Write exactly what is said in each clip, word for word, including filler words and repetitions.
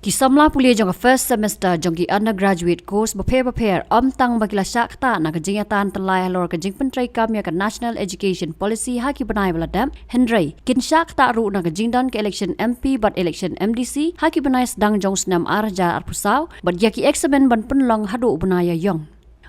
Ki samla pule jong ka first semester jong ki undergraduate course bapher bapher ym tang ba ki la shah ktah na ka jingïatan tyllai halor ka jingpyntreikam ïa ka National Education Policy ha ki bnai ba la dep, hynrei kin shah ktah ruh na ka jingdon ka election M P bad election M D C ha ki bnai sdang jong u snem ar hajar arphew saw, bad ïa ki eksamin ban pynlong haduh u bnai Ïaïong.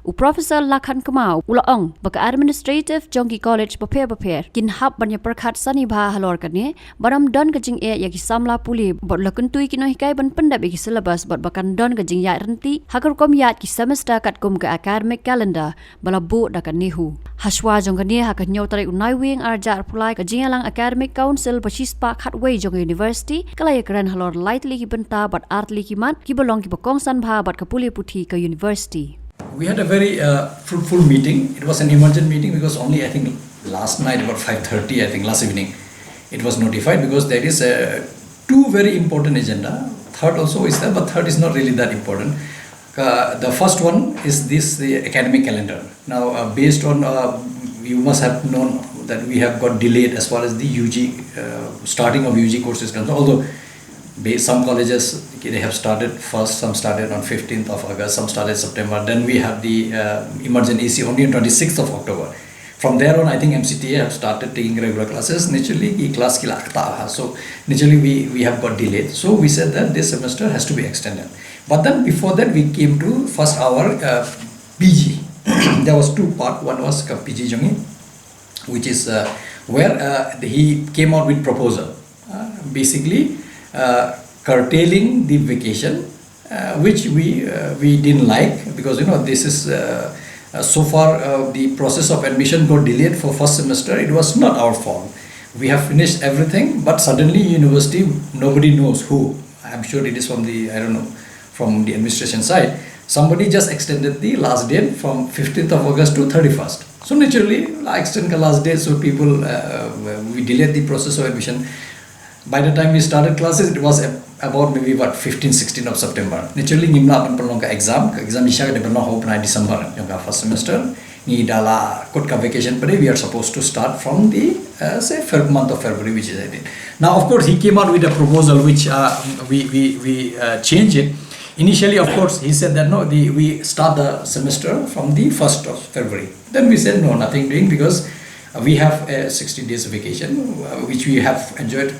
U Professor Lakhan Kma u la ong ba ka administrative jong ki college bapher bapher kin hap ban ïa pyrkhat sani bha halor kane, ba ym don ka jingeh ïa ki samla pule bad la kyntu ïa ki nonghikai ban pyndep ïa ki syllabus bad ba kan don ka jingïaid ryntih ha ka rukom ïaid ki semester katkum ka academic calendar ba la buh da ka NEHU. Hashwa jong kane, ha ka hynñiew tarik u Naiwieng ar hajar arphew lai, ka jingïalang Academic Council ba shispah khatwei jong ka university ka la ïakren halor lai tylli ki bynta bad ar tylli ki mat kiba long kiba kongsan bha bad ka pule puthi ka university. We had a very uh, fruitful meeting. It was an emergent meeting because only, I think, last night about five thirty, I think, last evening, it was notified because there is a two very important agenda. Third also is there, but third is not really that important. Uh, the first one is this, the academic calendar. Now, uh, based on, uh, you must have known that we have got delayed as far as the U G, uh, starting of U G courses concerned, although they, some colleges, okay, they have started first, some started on fifteenth of August, some started September. Then we have the uh, emergent A C only on twenty-sixth of October. From there on, I think M C T A have started taking regular classes. Naturally, the class ki la ktah ha. So naturally, we, we have got delayed. So we said that this semester has to be extended. But then before that, we came to first our uh, P G. There was two part. One was ka P G jong ngi, which is uh, where uh, he came out with proposal, uh, basically uh, curtailing the vacation, uh, which we uh, we didn't like because, you know, this is uh, uh, so far uh, the process of admission got delayed for first semester. It was not our fault. We have finished everything, but suddenly university, nobody knows who. I'm sure it is from the, I don't know, from the administration side. Somebody just extended the last date from fifteenth of August to thirty-first. So naturally, I extend the last date, so people, uh, we delayed the process of admission. By the time we started classes, it was ab- about maybe what, fifteen, sixteen of September. Naturally, ngim lah ban pynlong ka exam, ka exam shisha ka dei ban long ha u bnai December jong ka first semester. Ngi da la kut ka vacation pat, we are supposed to start from the uh, say Feb- month of February, which is eighteen. Now, of course, he came out with a proposal which uh, we we we uh, change it. Initially, of course, he said that no, the, we start the semester from the first of February. Then we said no, nothing doing because uh, we have a sixty days vacation, uh, which we have enjoyed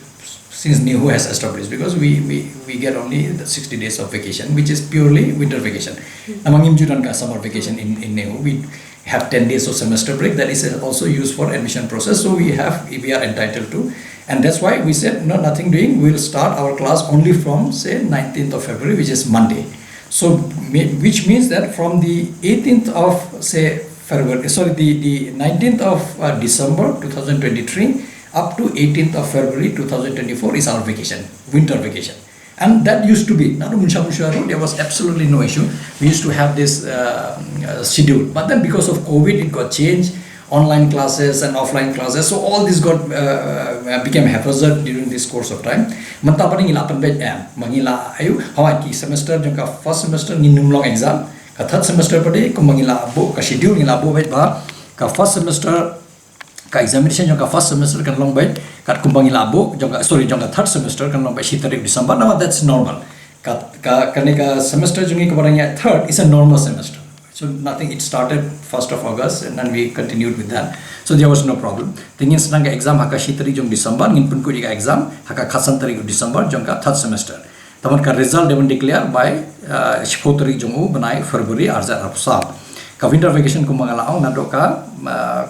since NEHU has established, because we, we, we get only the sixty days of vacation, which is purely winter vacation. Namar ngim ju don ka summer vacation in, in NEHU. We have ten days of semester break that is also used for admission process. So we have, we are entitled to. And that's why we said, no, nothing doing. We'll start our class only from, say, nineteenth of February, which is Monday. So, me- which means that from the eighteenth of, say, February, sorry, the, the nineteenth of uh, December two thousand twenty-three up to eighteenth of February two thousand twenty-four is our vacation, winter vacation. And that used to be, naduh mynshwa mynshwa ruh, there was absolutely no issue. We used to have this uh, uh, schedule. But then because of COVID, it got changed. Online classes and offline classes. So all this got uh, uh, became haphazard during this course of time. Mynta pat ngi la pynbeit em, ma ngi la ayu, hawa ki semester jong ka first semester ngin ym long exam. Ka third semester pat kumba ngi la buh ka schedule, ngi la buh beit ba ka first semester, ka examination jong ka first semester kan long beit kat kumba ngi la buh, jong ka, sorry, jong ka third semester kan long beit shi tarik December. Now that's normal. Ka, ka, kane ka semester jong ngi kaba dang ïaid third is a normal semester. So nothing, it started first of August and then we continued with that. So there was no problem. Te ngin sdang ka exam ha ka shi tarik jong December, ngin pynkut ïa ka exam ha ka khatsan tarik December jong ka third semester. Te mut ka result dei ban declare by uh, shiphew tarik jong u bnai February ar hajar arphew saw. Ka winter vacation kumba nga la ong naduh ka uh,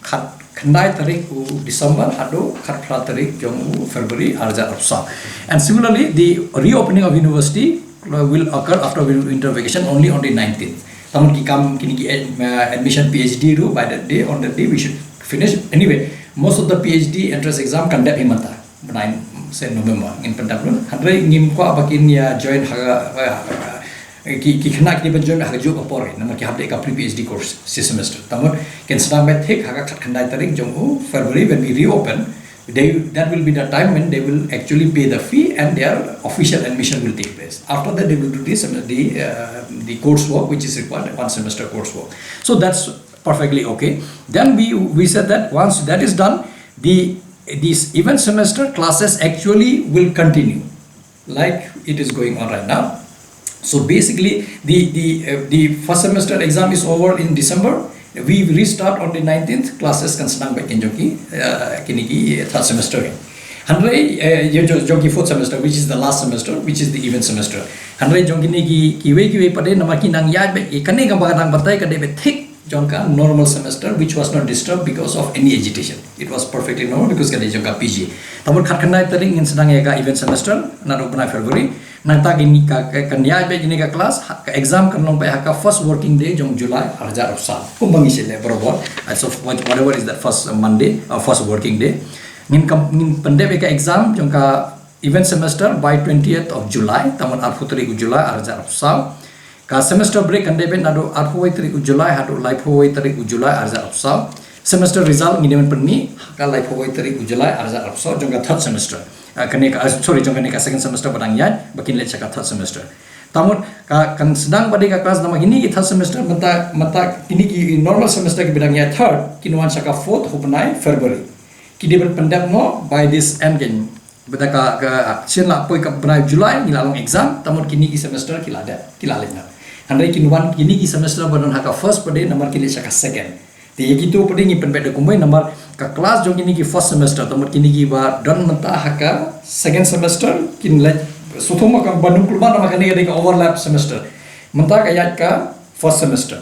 khat khyndai tarik u December haduh khatphra tarik jong u February ar hajar arphew saw. And similarly, the reopening of university will occur after winter vacation only on the nineteenth. Te mut ki kam kine ki uh, admission PhD ruh, by that day, on that day we should finish. Anyway, most of the PhD entrance exam kan dep hi mynta. Bnai, say, November ngin pyndep lut. Hynrei ngim kwah ba kin ïa join ha, ha, ha, ki, ki khynnah ki ban join ha kajuh ka por, namar ki hap dei ka pre PhD course shi semester. Te mut kin sdang beit thik ha ka khat khyndai tarik jong u February when we reopen. They, that will be the time when they will actually pay the fee and their official admission will take place. After that, they will do this, the uh, the coursework which is required, one semester coursework. So that's perfectly okay. Then we we said that once that is done, the these even semester classes actually will continue. Like It is going on right now. So basically, the the uh, the first semester exam is over in December. We restart on the nineteenth. Classes kan sdang beit kin jong ki uh, kine ki third semester. Hynrei uh, ïa jong ki fourth semester, which is the last semester, which is the event semester. Hynrei jong kine ki kiwei kiwei pat de namar ki nang ïaid beit ïa kane kaba nga dang batai ka dei beit thik jong ka normal semester, which was not disturbed because of any agitation. It was perfectly normal because ka dei jong ka P G. Te mut khatkhyndai tarik ngin sdang ïa ka event semester naduh bnai February. Nangta kine ka, ka, kan ïaid beit kine ka class, ka exam kan long beit ha ka first working day jong July arhajar arphew saw. Kumba ngi shu leh barabor. So whatever is that first Monday or first working day, ngin pyndep ïa ka exam jong ka event semester by twentieth of July, te mut arphew tarik u July arhajar arphew saw. Ka semester break kan dei beit naduh arphew tarik u July haduh laiphew tarik u July arhajar arphew saw. Semester result ngin ïa pynmih ha ka laiphew tarik u July arhajar arphew saw jong ka third semester. Uh, kane ka, uh, sorry, jong kane ka second semester ba dang ïaid ba kin leit sha ka third semester. Te mut ka kan sdang pat de ka class namar kine ki third semester mynta mynta kine ki normal semester kiba dang ïaid third kin wan sha ka fourth u bnai February. Ki dei ban pyndep noh by this end kan. Bad ka, ka sien la poi ka bnai July ngi la long exam, te mut kine ki semester ki la dep, ki la leit noh. Hynrei kin wan kine ki semester ba don ha ka first pat de namar ki leit sha ka second. Te ïa kito pat de ngi pynbeit da kumwei namar ka class jong kine ki first semester, te mut kine kiba don mynta ha ka second semester kin leit shuh shuh ma ka ba num kulmar namar kane ka dei ka overlap semester. Mynta ka ïaid ka first semester.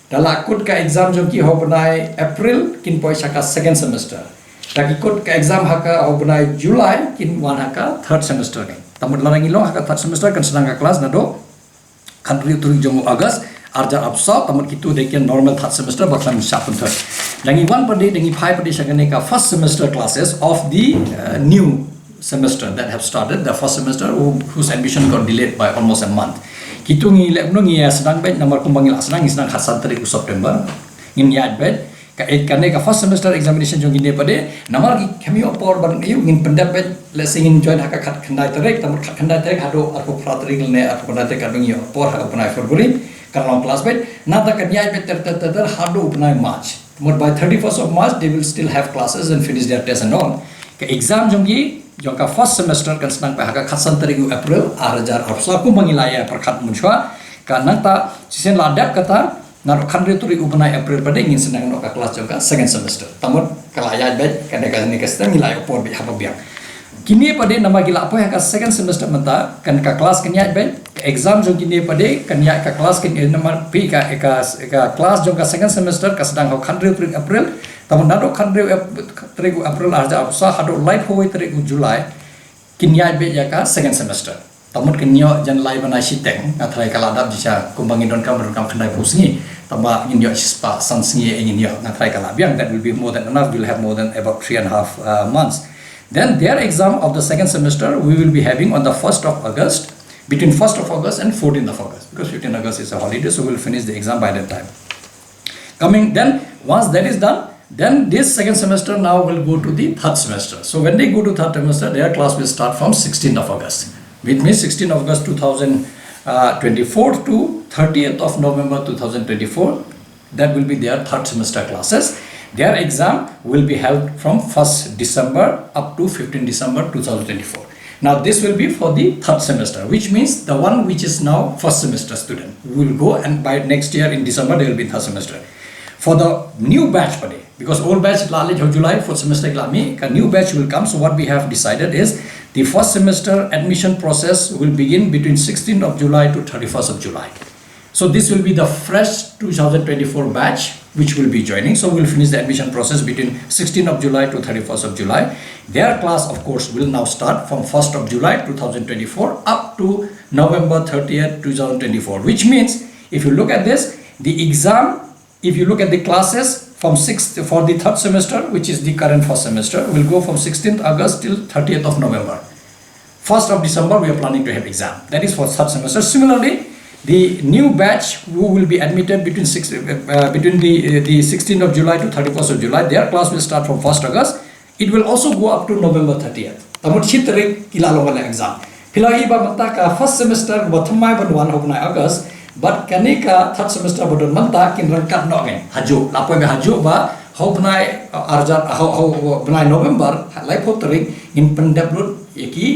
Da la kut ka exam jong ki ha u bnai April kin poi sha ka second semester. Da ki kut ka exam ha ka ha u bnai July kin wan ha ka third semester kan. Te mut lada ngi long ha ka third semester kan sdang ka class naduh khathynriew tarik jong u August arhajar arphew saw, te mut kito dei ki normal third semester ba kan shah pynthut. Da ngi wan pat de, da ngi phai pat de sha kane ka first semester classes of the uh, new semester that have started, the first semester who, whose admission got delayed by almost a month. Kito ngi leh kumno, ngi ïa sdang beit namar kumba ngi la sdang, ngi sdang ha san tarik u September. Ngin ïaid beit ka, eh, kane ka first semester examination jong kine pat de namar ki khlem ïoh por ban ïoh, ngin pyndep beit, let's say ngin join ha ka khatkhyndai tarik, te mut khatkhyndai tarik haduh arphew phra tarik lane arphew khyndai tarik ka dang ïoh por ha u bnai February kan long class beit. Nangta kan ïaid beit ter ter ter ter haduh u bnai March. Te mut by thirty-first of March they will still have classes and finish their test and all. Ka exam jong ki jong ka first semester kan sdang pat ha ka khatsan tarik u April arhajar arphew saw kumba ngi la ïa pyrkhat mynshuwa. Ka nangta shisien la dep kata naduh khathynriew tarik u bnai April pat de ngin sdang noh ka class jong ka second semester. Te mut ka la ïaid beit kane ka, kane ka sdang ngi la ïoh por beit haba biang. Kine pat de namar ki la poi ha ka second semester mynta kan ka class kan ïaid beit, ka exam jong kine pat de kan ïaid, ka class kan ïaid namar phi ka, ka, ka class jong ka second semester ka sdang ha u khathynriew tarik April. Te mut naduh khathynriew Ap-, tarik u April arhajar arphew saw haduh laiphew tarik u July kin ïaid beit ïa ka second semester. Te mut kin ïoh jan lai bnai shiteng, nga tharai ka la dap jingshisha kumba ngi donkam, donkam khyndai phew sngi. Tangba ngin ïoh shispah san sngi ngin ïoh, nga tharai ka la biang, that will be more than enough, we'll have more than about three and a half uh, months. Then their exam of the second semester we will be having on the first of August, between first of August and fourteenth of August, because fifteenth August is a holiday, so we'll finish the exam by that time. Coming, then once that is done, then this second semester now will go to the third semester. So when they go to third semester, their class will start from sixteenth of August. Which means sixteenth of August two thousand twenty-four to thirtieth of November two thousand twenty-four. That will be their third semester classes. Their exam will be held from first December up to fifteenth December two thousand twenty-four. Now this will be for the third semester, which means the one which is now first semester student will go, and by next year in December they will be in third semester. For the new batch pat de, because old batch la leit ha u July, fourth semester la mih, ka new batch will come. So what we have decided is the first semester admission process will begin between sixteenth of July to thirty-first of July. So this will be the fresh two thousand twenty-four batch which will be joining. So we'll finish the admission process between sixteenth of July to thirty-first of July. Their class, of course, will now start from first of July two thousand twenty-four up to November thirtieth, two thousand twenty-four, which means if you look at this, the exam, if you look at the classes from sixth for the third semester, which is the current first semester, will go from sixteenth August till thirtieth of November. First of December, we are planning to have exam. That is for third semester. Similarly, the new batch who will be admitted between six, uh, uh, between the uh, the sixteenth of July to thirty-first of July, their class will start from first August. It will also go up to November thirtieth. Te mut shi tarik ki la long exam. Phi la ïohi ba mynta ka first semester ba thymmai ban wan ha u bnai August, bad kane ka third semester ba don mynta kin ryngkat noh ngi. Hajuh, la poi ba hajuh ba ha u bnai, uh, arhajar, ha u, ha u bnai November, ha laiphew tarik ngin pyndep lut ïa ki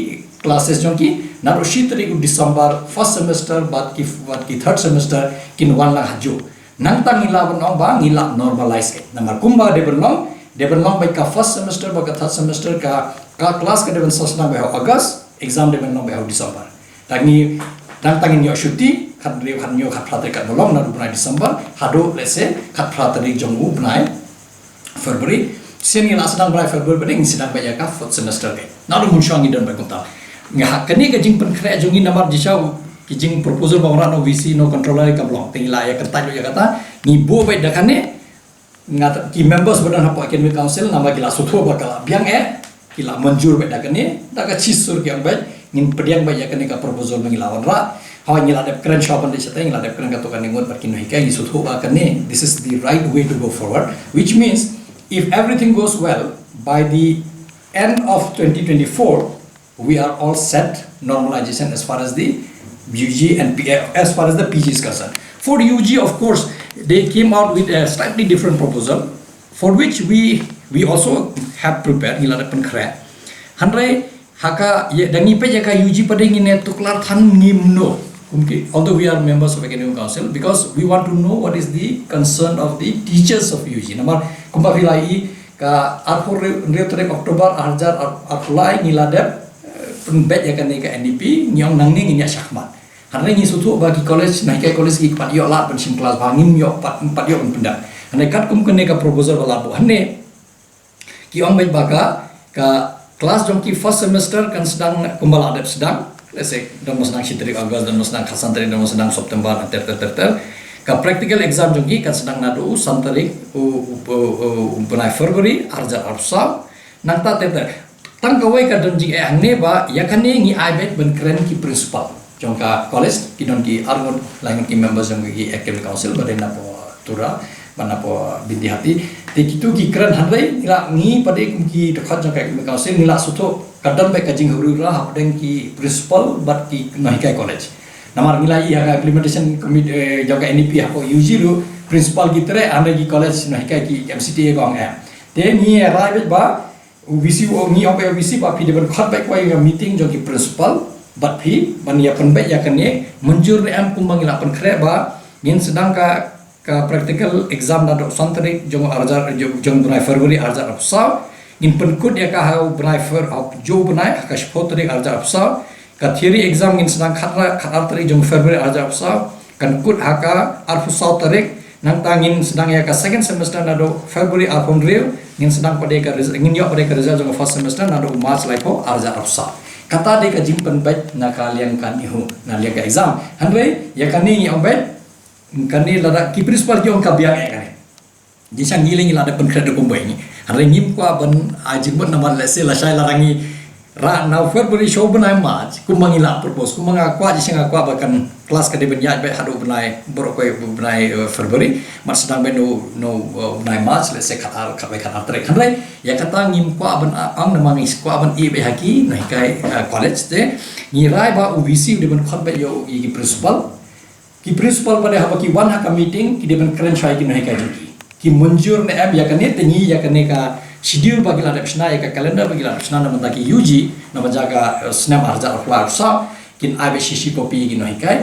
classes jong ki, naduh shi tarik u December first semester bad ki, bad ki third semester kin wan lang hajuh. Nangta ngi lah ban ong ba ngi lah normalize. Namar kumba dei ban long, dei ban long ba ka first semester bad ka third semester ka, ka class ka dei ban sa sdang ba ha August, exam dei ban long ba ha December. Tang ngi, tang tang ngi ïoh shuti khathynriew, khathynñiew, khatphra tarik katba long, naduh bnai December haduh, let's say, khatphra tarik jong u bnai February. Sien ngi la sdang bnai February ba dei ngi sdang ba ïa ka fourth semester. Naduh mynshwa ngi don ba kumta. Nga ha kane ka jingpynkhreh jong ngi namar jingshisha ki jingproposal ba wanrah na u VC na u controller kam long. Te ngi la ïa kyntait lut ïa kata, ngi buh ba da kane, nga ta, ki members ba don hapoh Academic Council namar ki la sngewthuh ba ka la biang eh, ki la mynjur ba da kane, da ka shisha ki ong ba ngin pdiang ba ïa kane ka proposal ba ngi la wanrah. Hawei ngi la dep kren shuwa ban dei shatei, ngi la dep kren katto katne ngut bad ki nonghikai, ngi sngewthuh ba kane, this is the right way to go forward, which means if everything goes well, by the end of twenty twenty-four, we are all set normalization as far as the U G and P, as far as the P G is concerned. For U G, of course, they came out with a slightly different proposal, for which we, we also have prepared, ngi la dep pynkhreh. Hynrei ha ka, ïa, da ngi peit ïa ka U G pat ngin ïa tuklar than ngim noh. Kumki, although we are members of Academic Council, because we want to know what is the concern of the teachers of U G. Namar kumba phi la ïohi, ka arphew hynriew tarik October arhajar arphew lai ngi la dep, eh, pynbeit ïa kane ka N E P, ngi ong nangne ngin ïa shakmat. Hynrei ngi sngewthuh ba ki college, nonghikai college ki pat ïoh lad ban shim class ba ngim ïoh pat, pat ïoh ban pyndep. Hynrei katkum kane ka proposal ba la buh hangne, ki ong beit ba ka, ka class jong ki first semester kan sdang kumba la dep sdang. Let's say, don ba sdang shi tarik August, don ba sdang khatsan tarik, don ba sdang September, ter ter ter ter. Ka practical exam jong ki kan sdang naduh u san tarik u, u, u, u, u bnai February arhajar arphew saw. Nangta ter ter. Tang kawei ka don jingeh hangne ba ïa kane ngi ai beit ban kren ki principal jong ka college, ki don ki arngut laingut ki members jong ki Academic Council ba dei na poh Tura bad na poh Bintihati. Te kitu ki kren, hynrei ngi la, ngi pat kum ki dkhot jong ka Academic Council ngi la sngewthuh ka don beit ka jinghuri hapdeng ki principal bad ki nonghikai college. Namar ngi la ïohi ha ka implementation committee, eh, jong ka N E P hapoh U G ruh principal ki treh, hynrei ki college nonghikai ki M C T A kong em. Te ngi rai beit ba u VC, ngi ong ba ïa u VC ba phi dei ban khot beit kwai ïa ka meeting jong ki principal bad phi ban ïa pynbeit ïa kane, mynjur ne em kumba ngi la pynkhreh ba ngin sdang ka, ka practical exam naduh san tarik jong arhajar, jong, jong bnai February arhajar arphew saw. Ngin pynkut ïa ka ha u bnai Fer, ha u bnai, ha ka shiphew tarik arhajar arphew saw. Ka theory exam ngin sdang khatar, khatar tarik jong February arhajar arphew saw. Kan kut ha ka arphew saw tarik, nangta ngin sdang ïa ka second semester naduh February arphew hynriew, ngin sdang pat ïa ka res-, ngin ïoh pat ïa ka result jong ka first semester naduh March laiphew arhajar arphew saw. Kata dei ka jingpynbeit na ka liang ka NEHU, na liang ka exam. Hynrei ïa kane ngi ong beit, kane lada ki principal ki ong ka biang eh kane. Jingshisha ngi lei ngi la dep pynkhreh da kumwei ngi. Hynrei ngim kwah ban ai jingmut namar lehse lashai lada ngi rah na February sha u bnai March, kumba ngi la propose, kumba nga kwah, jingshisha nga kwah ba kan class ka dei ban ïaid beit haduh u bnai, baroh kawei u bnai, eh, February, mat sdang beit na u, na u, eh, bnai March, lehse khatar, khatwei khatar tarik. Hynrei ïa kata ngim kwah ban ong namar ngi kwah ban ïeh beit ha ki nonghikai, eh, college te. Ngi rai ba u VC u dei ban khot beit ïa u, ïa ki principal. Ki principal pat haba ki wan ha ka meeting, ki dei ban kren shai ki nonghikai jong ki. Ki mynjur ne em ïa kane, te ngi ïa kane ka schedule ba ki la dep shna, ïa ka calendar ba ki la dep shna na bynta ki UG, na bynta ka, eh, snem arhajar arphew lai arphew saw, kin ai beit shi shi copy ïa ki nonghikai.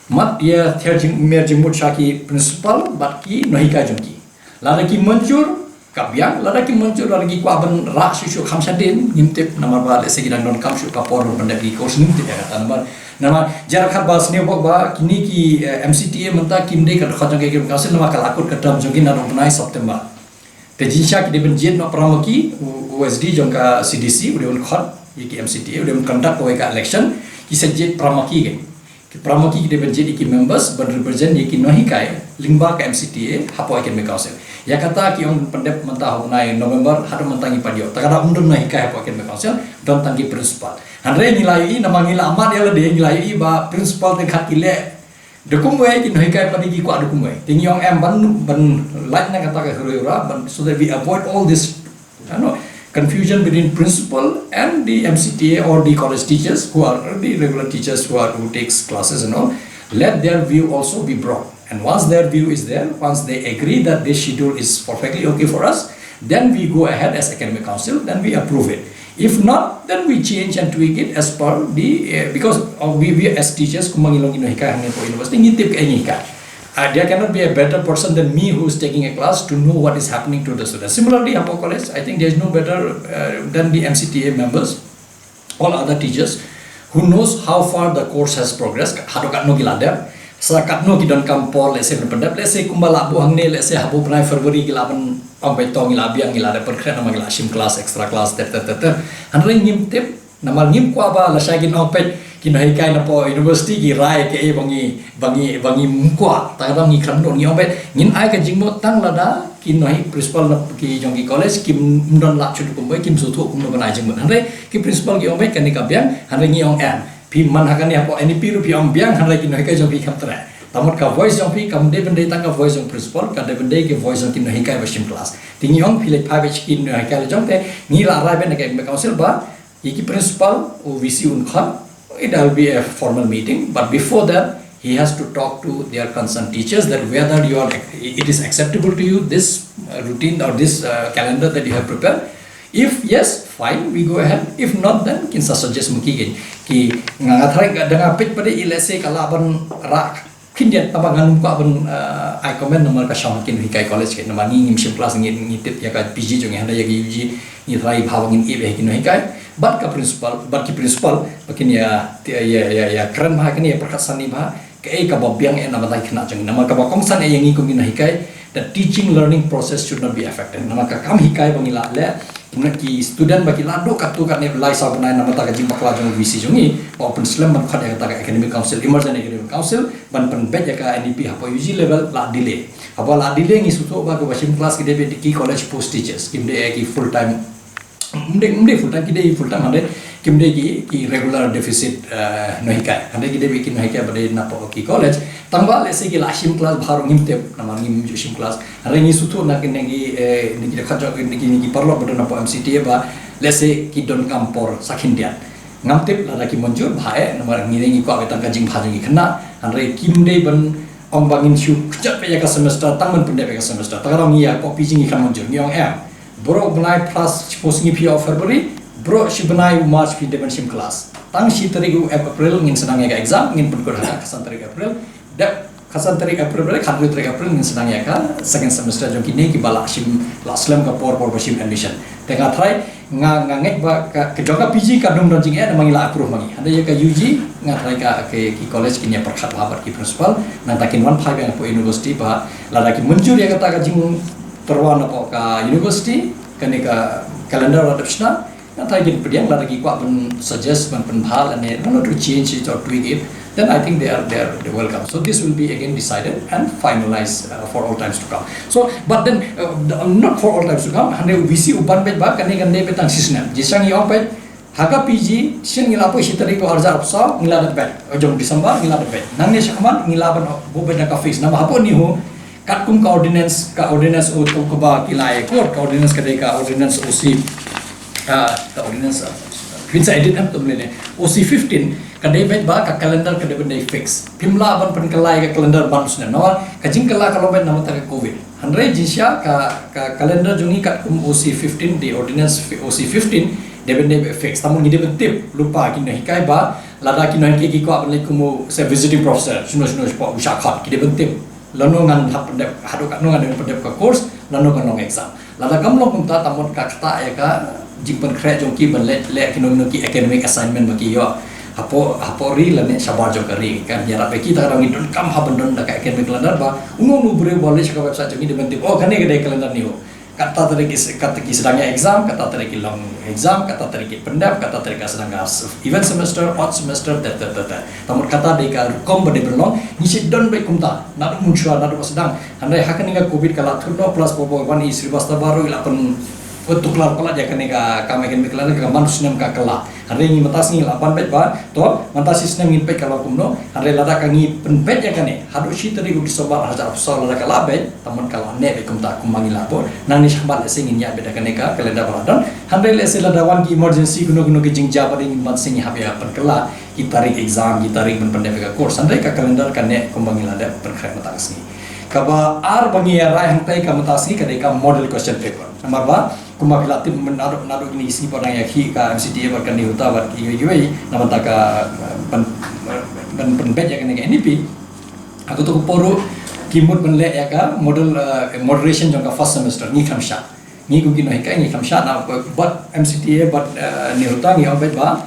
Mat ïa thiar jing, mer jingmut sha ki principal bad ki nonghikai jong ki. Lada ki mynjur, ka biang, lada ki mynjur, lada ki kwah ban rah shuh shuh kham shadien, ngim tip, namar ba lehse ki dang donkam shuh ka por ban pyndep ki course, ngim tip ïa kata namar. Namar jar khat ba sniew bok ba kine ki, eh, MCTA mynta kim dei ka dkhot jong ka Academic Council namar ka la kut ka term jong ki naduh u bnai September. Te jingshisha ki dei ban jied noh para ma ki, u, u SD jong ka CDC u dei ban khot ïa ki MCTA, u dei ban conduct kawei ka election, ki sa jied para ma ki. Ki para ma ki ki dei ban jied ïa ki members ban represent ïa ki nonghikai lyngba ka MCTA hapoh Academic Council. Ïa kata ki ong pyndep mynta ha u bnai November, haduh mynta ngi pat ïoh. Te ka da ym don nonghikai hapoh Academic Council, don tang ki principal. Hynrei ngi la ïohi, namar ngi la mad ïa lade, ngi la ïohi ba principal teng khat ki leh da kumwei, ki nonghikai pat ki kwah da kumwei. Te ngi ong em ban, ban lait na kata ka hurry hurry ban, so that we avoid all this, you know, confusion between principal and the MCTA or the college teachers who are the regular teachers who are, who takes classes and all. Let their view also be brought. And once their view is there, once they agree that this schedule is perfectly okay for us, then we go ahead as Academic Council, then we approve it. If not, then we change and tweak it as per the, uh, because uh, we, we as teachers, kumba ngi long ki nonghikai hangne hapoh university, ngi tip kaei ngi hikai. Uh, there cannot be a better person than me who is taking a class to know what is happening to the students. Similarly, hapoh college, I think there is no better uh, than the M C T A members, all other teachers, who knows how far the course has progressed, haduh katno ki la dep, sa katno ki donkam por, let's say, ban pyndep, let's say, kumba la buh hangne, let's say, haduh bnai February ki la ban ong beit to ngi la biang, ngi la dep pynkhreh namar ngi la shim class, extra class, ter ter ter ter. Hynrei ngim tip, namar ngim kwah ba lashai kin ong beit ki nonghikai napoh university ki rai kaei ba ngi, ba ngi, ba ngim kwah. Tang ba ngi khlem don, ngi ong beit ngin ai ka jingmut tang lada ki nonghikai, principal na ki jong ki college kim don lah shuh kumba, kim sngewthuh kumno ban ai jingmut. Hynrei ki principal ki ong beit kane ka biang, hynrei ngi ong em. Phi man ha kane hapoh N E P ruh phi ong biang, hynrei ki nonghikai jong phi kam treh. Tangba ka voice jong phi kam dei ban dei tang ka voice jong principal, ka dei ban dei ka voice jong ki nonghikai ba shim class. Te ngi ong phi leit phai beit sha ki nonghikai la jong te, ngi la rai beit na ka academic council ba ïa ki principal u V C un khot, it will be a formal meeting, but before that he has to talk to their concerned teachers that whether you are, it is acceptable to you this uh, routine or this uh, calendar that you have prepared. If yes, fine, we go ahead. If not, then kin sa suggest ma ki, ki, ki nga nga tharai ka dang a peit pat i, let's say, ka lah ban rah khyndiat, tangba ngan ym kwah ban uh, ai comment namar ka shong ki nonghikai college, ki namar ngi ngim shim class, ngi, ngi tip ïa ka P G jong ngi, hynrei ïa ka U G ngi tharai bha ba ngin ïoh ïa ki nonghikai. Bad ka principal, bad ki principal ba kin ïa, ïa, ïa, ïa kren bha, kin ïa pyrkhat sani bha kaei kaba biang eh na ka bynta ki khynnah jong ngi. Namar kaba kongsan eh ïa ngi kum ki nonghikai, the teaching learning process should not be affected. Namar ka kam hikai ba ngi la leh, ki student ba ki la duh katto katne lai saw bnai namar ka jingbakla jong u V C jong ngi, ba u pynslem ban khot ïa kata ka academic council, emergent academic council, ban pynbeit ïa ka N E P hapoh U G level, la delay. Haba la delay, ngi sngewthuh ba kiba shim class ki dei beit ki college post teachers, kim dei ki full time, ym dei, ym dei full time, ki dei full time, hynrei kim dei ki, ki regular deficit uh, nonghikai. Hynrei ki dei beit ki nonghikai ba dei napoh ki college. Tangba let's say ki la shim class bha ruh ngim tip namar ngim ju shim class. Hynrei ngi sngewthuh na kine ki, eh, na ki dkhot jong ki, na ki, na ki paralok ba don napoh M C T A ba let's say ki donkam por sa khyndiat. Ngam tip lada ki mynjur, bha eh, namar ngi ne ngi kwah beit tang ka jingbha jong ki khynnah. Hynrei kim dei ban ong ba ngin shu kjat beit ïa ka semester, tang ban pyndep ïa ka semester. Tang ka dang ngi ïa ka P G ngi kam mynjur, ngi ong em. Baroh bnai phra shiphew sngi phi ïoh February, baroh shi bnai u March phi dei ban shim class. Tang shi tarik u April ngin sdang ïa ka exam, ngin pynkut ha ka khatsan tarik April. Dep khatsan tarik April, khathynriew tarik April ngin sdang ïa ka second semester jong kine kiba la shim, la slem ka por, por ba shim admission. Te nga tharai, nga, nga ngeit ba ka, ka jong ka P G ka dang don jingeh namar ngi la approve ma ngi. Hynrei ïa ka U G nga tharai ka, ka, ki college kin ïa pyrkhat bha bad ki principal, nangta kin wan phai biang hapoh university ba lada ki mynjur ïa kata ka jingtyrwa napoh ka university, kane ka calendar la dep shna, nga tharai kin pdiang, lada ki kwah ban suggest, ban pynbha lane ban to change it or tweak it, then I think they are, they are, they welcome. So this will be again decided and finalized uh, for all times to come. So, but then, uh, the, not for all times to come, hynrei u V C u ban beit ba kane kan dei beit tang shi snem. Jingshisha ngi ong beit, ha ka P G, shisien ngi la poi shi tarik u arhajar arphew saw, ngi la dep beit. Jong December ngi la dep beit. Nangne shakhmat ngi lah ban buh beit da ka fix. Namar hapoh NEHU, katkum ka ordinance, ka ordinance u tu kaba ki la ai court, ka ordinance ka dei ka ordinance O C, ah, ka ordinance, ah, phin sa edit em, to ym lei lei. O C fifteen, ka dei beit ba ka calendar ka dei ban dei fix. Phim lah ban pynkylla ïa ka calendar man u snem. Namar ka jingkylla ka long beit namar ka covid. Hynrei jingshisha ka, ka calendar jong ngi katkum O C fifteen, the ordinance fi-, O C fifteen, dei ban dei beit fix. Tangba ngi dei ban tip lypa ki nonghikai ba lada ki nonghikai ki kwah ban leit kum u, say, visiting professor, shuh shuh shuh, u shah khot, ki dei ban tip lano ngan hap pyndep, haduh katno ngan dei ban pyndep ka course, lano kan long exam. Lada kam long kumta, tangba ka ktah ïa ka jingpynkhreh jong ki ban leh, leh kino kino ki academic assignment ba ki ïoh hapoh, hapoh ri lane shabar jong ka ri. Kan ïarap ïa kita ka dang ngi donkam ha ban don da ka academic calendar ba uno uno u briew ba leit sha ka website jong ngi dei ban tip, oh, kane ka dei calendar NEHU. Kata tarik ki s-, kata ki sdang ïa exam, kata tarik ki long exam, kata tarik ki pyndep, kata tarik ka sdang ka s-, even semester, odd semester, ter ter ter ter. Tangba kata dei ka rukom ba dei ban long, ngi shu don beit kumta, naduh mynshuwa, naduh ba sdang. Hynrei ha kane ka covid ka la thut noh, plus ba wan i Shrivastava ruh i la pyn, pyntuklar palat ïa kane ka, ka academic calendar, ka man u snem ka kylla. Hynrei ngi mynta sngi la ban beit ba, to, mynta shi snem ngin peit ka long kumno, hynrei lada ka ngi pynbeit ïa kane haduh shi tarik u December arhajar arphew saw, lada ka la beit, tangba ka la neh beit kumta kumba ngi la buh. Nangne shakhmat lehse ngin ïa beit da kane ka calendar ba la don. Hynrei lehse lada wan ki emergency, kino kino ki jingjia ba dei, ngin ban sngi hap ïa pynkylla ki tarik exam, ki tarik ban pyndep ïa ka course. Hynrei ka calendar ka neh kumba ngi la dep pynkhreh mynta ka sngi. Kaba ar ba ngi ïa rai hangtai ka mynta sngi ka dei ka model question paper. Namar ba kumba phi la tip mynta naduh naduh kine ki sngi pat ngi ïa khih ka M C T A bad ka NEHUTA bad kiwei kiwei na bynta ka ban ban ban ban beit ïa kane ka N E P. Aku tu ko poru ki mut ban leh ïa ka model, eh, moderation jong ka first semester ngi kham shah. Ngi kum ki nonghikai ngi kham shah na bad M C T A bad, eh, NEHUTA ngi ong beit ba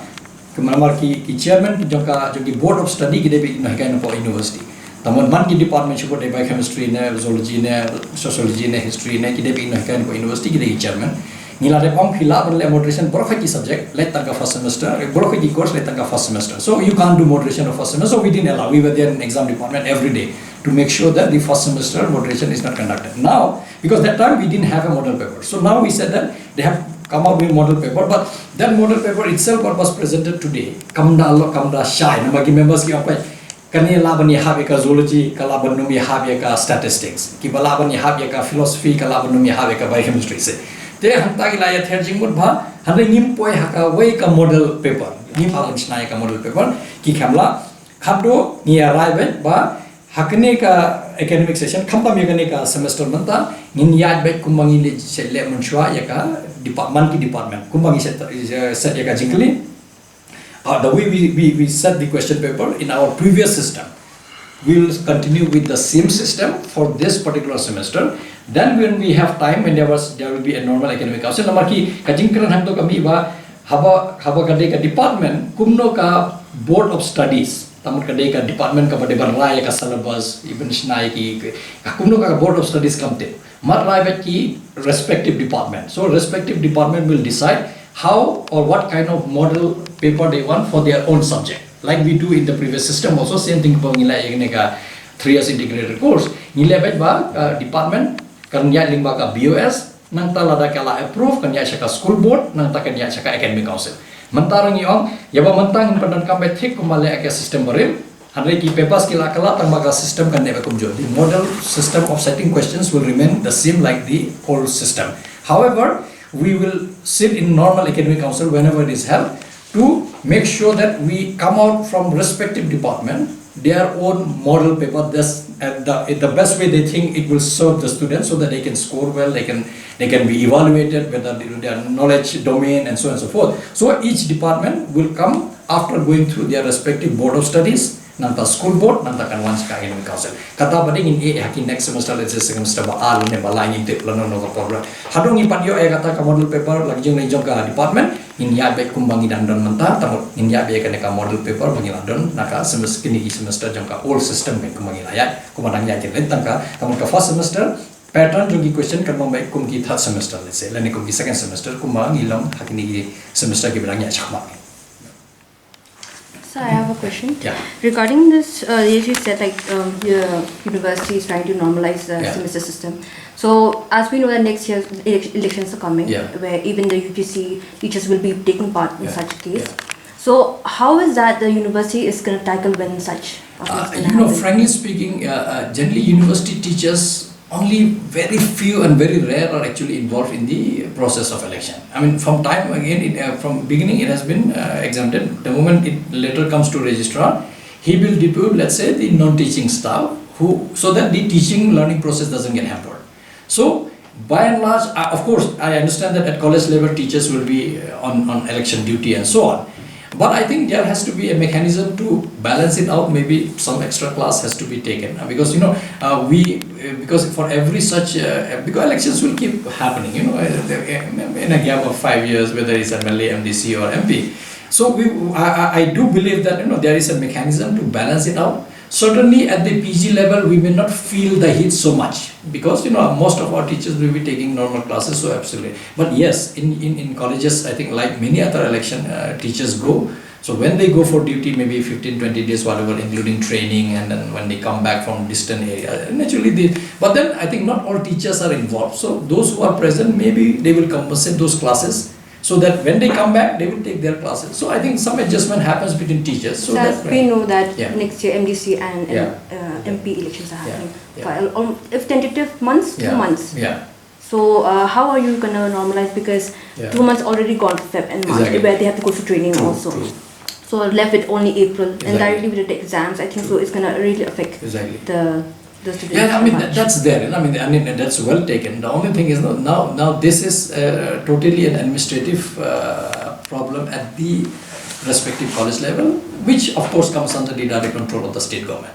Kumba namar ki, ki chairman jong ka, jong ki board of study ki dei ba ïoh hikai na pdeng university. Tangba man ki department shuh dei biochemistry ne, zoology ne, sociology ne, history ne, ki dei ba ïoh hikai na pdeng university ki dei ki chairman. Ngi la dep ong phi lah ban leh moderation baroh ki subject, leit tang ka first semester, eh, baroh ki course leit tang ka first semester. So you can't do moderation of first semester. So we didn't allow. We were there in exam department every day to make sure that the first semester moderation is not conducted. Now, because that time we didn't have a model paper. So now we said that they have come out with model paper, but that model paper itself what was presented today, kam da lo, kam da shai, namar ki members ki ong peit, kane lah ban ïahap ïa ka zoology, ka lah ban ym ïahap ïa ka statistics. Kiba lah ban ïahap ïa ka philosophy, ka lah ban ym ïahap ïa ka biochemistry seh. Te hangta ki la ïather jingmut ba, hynrei ngim poi ha kawei ka model paper. Ngim lah ban shna ïa ka model paper, ki kham lah, khatduh ngi ïa rai beit ba, ha kane ka academic session, khamtam ïa kane ka semester mynta, ngin ïaid beit kumba ngi leh, leh mynshuwa ïa ka department ki department. Kumba ngi set, set ïa ka jingkylli. Uh, the way we, we, we set the question paper in our previous system, we'll continue with the same system for this particular semester. Then when we have time, when there was, there will be a normal academic council. Namar ki, ka jingkren hangto ka mih ba, haba, haba ka dei ka department, kumno ka board of studies, tangba ka dei ka department kaba dei ban rai ïa ka syllabus, even shna ïa ki, ka kumno ka board of studies kam tip. Mat rai beit ki respective department. So respective department will decide how or what kind of model paper they want for their own subject. Like we do in the previous system also, same thing ba ngi leh ïa kane ka three years integrated course. Ngi leh beit ba, uh, department kan ïaid lyngba ka B O S, nangta lada ka la approve kan ïaid sha ka school board, nangta kan ïaid sha ka academic council. Mynta ruh ngi ong, ïa ba mynta ngin pyndonkam beit thik kumba leh ïa ka system barim, hynrei ki papers ki la kylla tangba ka system kan neh beit kumjuh. The model system of setting questions will remain the same like the old system. However, we will sit in normal academic council whenever it is held to make sure that we come out from respective department their own model paper, this, uh, the, the best way they think it will serve the students so that they can score well, they can, they can be evaluated whether they, their knowledge domain and so on and so forth. So each department will come after going through their respective board of studies, nangta school board, nangta kan wan sha ka academic council. Kata ba dei ngin ïeh ha ki next semester, let's say semester ba ar ne ba lai ngim tip lano no ka por. Haduh ngi pat ïoh ïa kata ka model paper la ka jingleh jong ka department, ngin ïaid beit kumba ngi dang don mynta, tangba ngin ïaid beit ïa kane ka model paper ba ngi la don na ka semester, kine ki semester jong ka old system beit kumba ngi la ïaid, kumba dang ïaid ki leit tang ka, tangba ka first semester, pattern jong ki question kan long beit kum ki third semester, let's say, lane kum ki second semester, kumba ngi long ha kine ki semester kiba dang ïaid shakhmat. So I have a question. Yeah. Regarding this, uh, you said like um, the university is trying to normalize the Yeah. semester system. So as we know that next year elec- elections are coming, Yeah. where even the U G C teachers will be taking part in Yeah. such case. Yeah. So how is that the university is going to tackle when such? Uh, you know, frankly speaking, uh, uh, generally university teachers, only very few and very rare are actually involved in the process of election. I mean, from time again, it, uh, from beginning it has been uh, exempted. The moment it letter comes to registrar, he will depute, let's say, the non-teaching staff, who, so that the teaching learning process doesn't get hampered. So, by and large, uh, of course, I understand that at college level teachers will be uh, on, on election duty and so on. But I think there has to be a mechanism to balance it out. Maybe some extra class has to be taken uh, because you know uh, we uh, because for every such uh, because elections will keep happening. You know, uh, in a gap of five years, whether it's M L A, M D C, or M P. So we, I, I- I do believe that you know there is a mechanism to balance it out. Certainly at the P G level, we may not feel the heat so much because you know most of our teachers will be taking normal classes, so absolutely. But yes, in, in, in colleges, I think like many other election uh, teachers go. So when they go for duty, maybe fifteen, twenty days, whatever, including training, and then when they come back from distant area, naturally they. But then I think not all teachers are involved. So those who are present, maybe they will compensate those classes so that when they come back, they will take their classes. So I think some adjustment happens between teachers. So, So that's as we why. know that Yeah. next year M D C and, and Yeah. uh, M P elections are Yeah. happening. Yeah. For, um, if tentative months, two Yeah. months. Yeah. So uh, how are you gonna normalize? Because Yeah. two months already gone for Feb and March, Exactly. where they have to go for training True, also. True. So left with only April and Exactly. directly with the exams. I think so. It's gonna really affect Exactly. the Yeah, I mean, that, that's there. I mean, I mean, that's well taken. The only thing is, no, now, now this is uh, totally an administrative uh, problem at the respective college level, which of course comes under the direct control of the state government.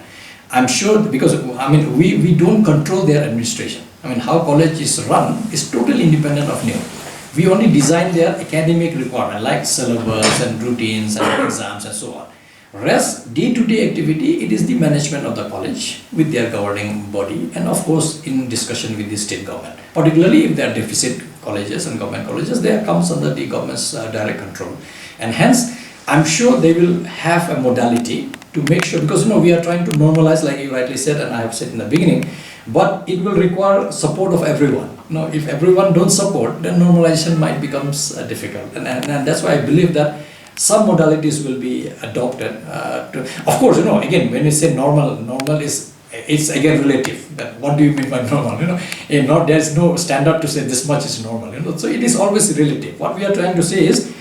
I'm sure because, I mean, we, we don't control their administration. I mean, how college is run is totally independent of NEHU. We only design their academic requirement like syllabus and routines and exams and so on. Rest, day-to-day activity, it is the management of the college with their governing body and of course in discussion with the state government. Particularly if they are deficit colleges and government colleges, they comes under the government's uh, direct control. And hence, I'm sure they will have a modality to make sure, because you know we are trying to normalize, like you rightly said and I have said in the beginning, but it will require support of everyone. You know, if everyone don't support, then normalization might becomes uh, difficult. And, and, and that's why I believe that some modalities will be adopted. Uh, to, of course, you know, again, when we say normal, normal is it's again relative. That what do you mean by normal? You know, and not there's no standard to say this much is normal. You know, so it is always relative. What we are trying to say is,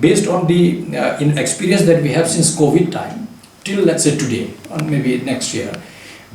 based on the uh, in experience that we have since COVID time till, let's say, today or maybe next year,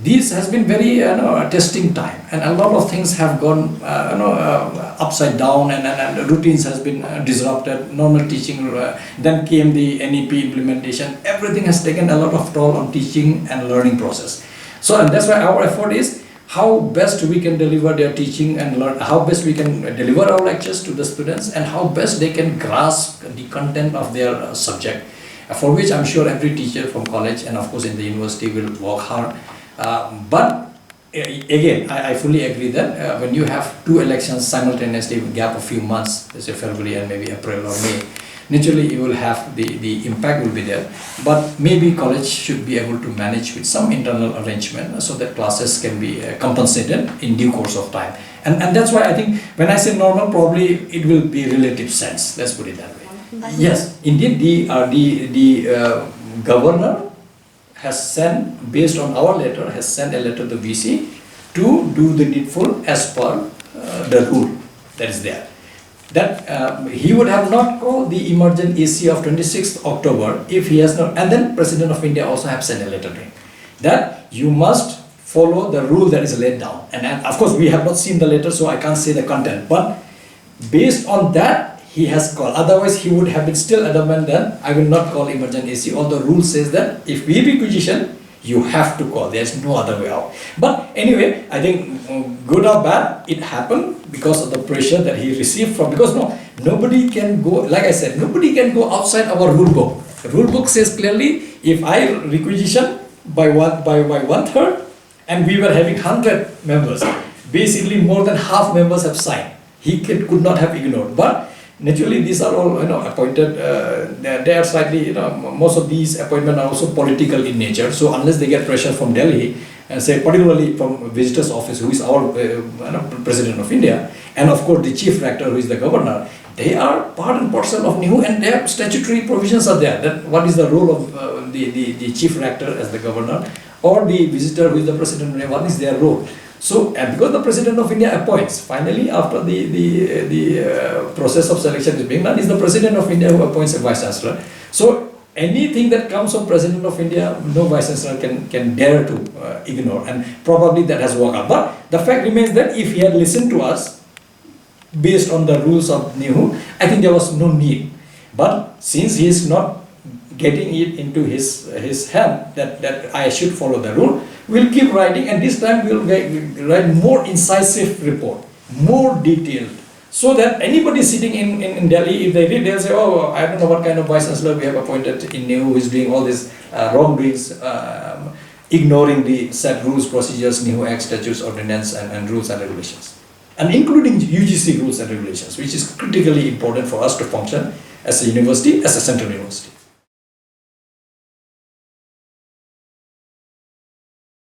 this has been very uh, you know, testing time, and a lot of things have gone uh, you know uh, upside down, and, and, and routines has been uh, disrupted. Normal teaching, uh, then came the NEP implementation. Everything has taken a lot of toll on teaching and learning process. So, and that's why our effort is how best we can deliver their teaching and learn, how best we can deliver our lectures to the students, and how best they can grasp the content of their uh, subject, uh, for which I'm sure every teacher from college and of course in the university will work hard. Uh, but uh, again, I, I fully agree that uh, when you have two elections simultaneously, gap a few months, let's say February and maybe April or May, naturally you will have the, the impact will be there. But maybe college should be able to manage with some internal arrangement so that classes can be uh, compensated in due course of time. And, and that's why I think when I say normal, probably it will be relative sense. Let's put it that way. Yes, indeed, the uh, the the uh, governor has sent, based on our letter, has sent a letter to VC to do the needful as per uh, the rule that is there. That uh, he would have not called the emergent AC of twenty-sixth October if he has not. And then President of India also have sent a letter to him that you must follow the rule that is laid down. And, and of course, we have not seen the letter, so I can't say the content. But based on that, he has called. Otherwise, he would have been still adamant that I will not call emergent AC. Although rule says that if we requisition, you have to call. There's no other way out. But anyway, I think mm, good or bad, it happened because of the pressure that he received from. Because no, nobody can go. Like I said, nobody can go outside our rule book. The rule book says clearly, if I requisition by one by by one third, and we were having hundred members, basically more than half members have signed. He could, could not have ignored. But naturally, these are all you know appointed. Uh, they, they are slightly you know most of these appointments are also political in nature. So unless they get pressure from Delhi and say particularly from visitor's office, who is our uh, you know, president of India, and of course the chief rector who is the governor, they are part and parcel of NEHU, and their statutory provisions are there. That what is the role of uh, the, the the chief rector as the governor, or the visitor who is the president, what is their role? So, and because the president of India appoints, finally, after the the the uh, process of selection is being done, is the president of India who appoints a vice chancellor. So, anything that comes from president of India, no vice chancellor can can dare to uh, ignore, and probably that has worked out. But the fact remains that if he had listened to us, based on the rules of NEHU, I think there was no need. But since he is not getting it into his his hand that, that I should follow the rule, we'll keep writing, and this time we'll write more incisive report, more detailed, so that anybody sitting in, in, in Delhi, if they read, they'll say, oh, I don't know what kind of vice chancellor we have appointed in NEHU who is doing all these uh, wrongdoings, um, ignoring the set rules, procedures, NEHU Act, statutes, ordinance, and, and rules and regulations, and including U G C rules and regulations, which is critically important for us to function as a university, as a central university.